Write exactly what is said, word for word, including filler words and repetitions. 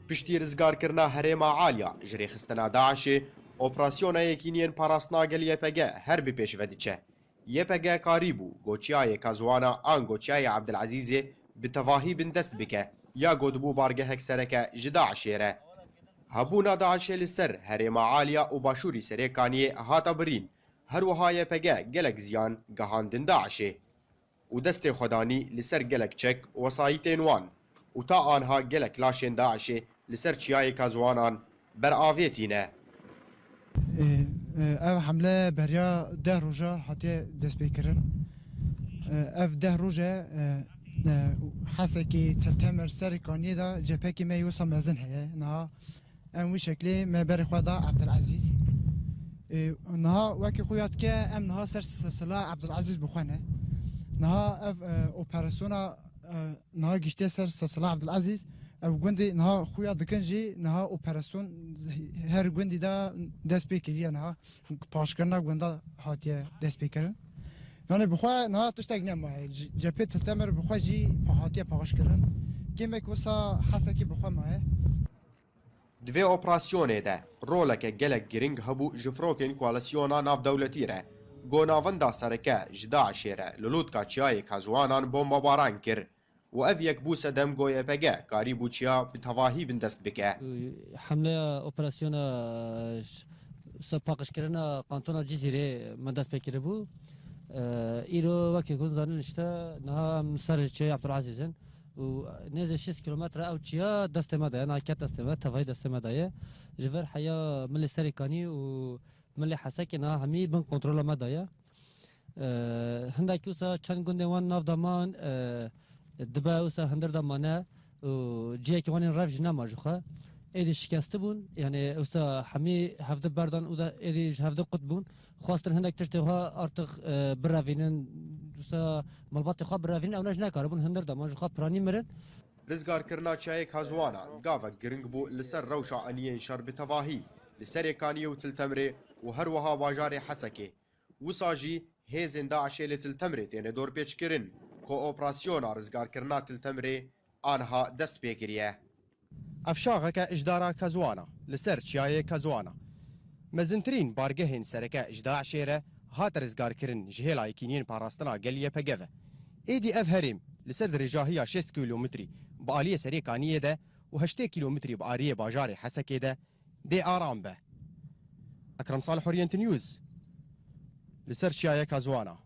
Piştî rizgarkirina Herêma Aliya ji rêxistina DAIŞê, operasyona Yekîniyên Parastina Gel Y P G her bi pêş ve diçe. Y P G karîbû ku çiyayê Kazwana ango çiyayê Ebdilezîzê bi tevahî bindest bike ya ku dibû bargehek sereke ji DAIŞê re. Hebûna DAIŞê li ser Herêma Aliya û Başûrî Serêkaniyê hate birîn, her wiha Y P G gelek ziyan gihandin DAIŞê. û destê xwe danî li ser gelek çek û wesayîtên wan û ta anha gelek laşên DAIŞê li ser çiyayê Kazwanan beravêtî ne. Ê, ê, Ev hemle beriya deh roja hatiye destpêkirin. Ê, Ev deh roj e, ê, ê, Hesekê, Tiltemer, Serê Kaniyê de cephekê me yê wisa mezin heye. Niha Em wî şeklê me berê xwe da Ebdilezîz. Ê, Niha wekî xuya dike em niha ser silsila Ebdilezîz bi xwe ne. Niha ev e, operasyona e, niha giştiye ser silsila Ebdilezîz. Ev gundê niha xuya dikin jî niha operasyon her gundî de dest pê kiriye niha. Paşkirina gunda hatiye dest pê kirin. Yani bi xwe niha tiştek nemaye. Cephê Tiltemer bi xwe jî hatiye paşkirin. Kêmek wisa Hesekî bi xwe maye. Di vê operasyonê de roleke gelek giring hebû ji firokên koalîsyona navdewletî re, ku navenda sereke ji DAIŞê re li lûtka çiyayê Kazwanan bombebaran kir û ev yek bû sedem ku Y P G karîbû çiya bi tevahî bindest bike. Hemleya operasyona ş- se paqijkirina kantona Cizîrê me dest pê kiribû. Îro wekî hûn zanin işte niha em ser çiyayê Ebdulezîz in. û nêzê şêst kîlometre ew çiya destê me de ye, niha ket destê me, tevahî destê me de ye. Ji vir heya milê Serê Kanî û milê Hesekê niha hemî bin kontrola me de ye. Hindekî wisa çend gundên wan nav de man, dibe wisa hundir de mane û cihekî wan ên rev jî nema ji xwe. Êdî şikestî bûn, yanî wisa hemî hevdi berdan û de êdî ji hevdi qut bûn. Xwestin hinek tiştê xwe artık birevînin, wisa malbatê xwe birevînin, ew ne ji nekaribûn hundir de man ji xwe piranî mirin. Rizgarkirina çiyayê Kazwana gavek giring bû li ser rewşa eniyên şer bi tevahî li Serê Kaniyê û Til Temrê û her wiha bajarê Hesekê. Wisa jî hêzên DAIŞê li Til Temrê têne dorpêçkirin ku operasyona rizgarkirina Til Temrê aniha dest pê kiriye. Ev şaxeke ji dara Kazwana li ser çiyayê Kazwana. Mezintirîn bargehên sereke ji DAIŞê re hat rizgarkirin ji hêla Yekîniyên Parastina Gel Y P G ve. Êdî ev herêm li ser dirêjahiya şêst kîlometrî bi aliyê Serê Kaniyê de û heştê kîlometrî bi ariyê bajarê Hesekê de dê aram be. Ekrem Salih, Orient News, li ser çiyayê Kazwana.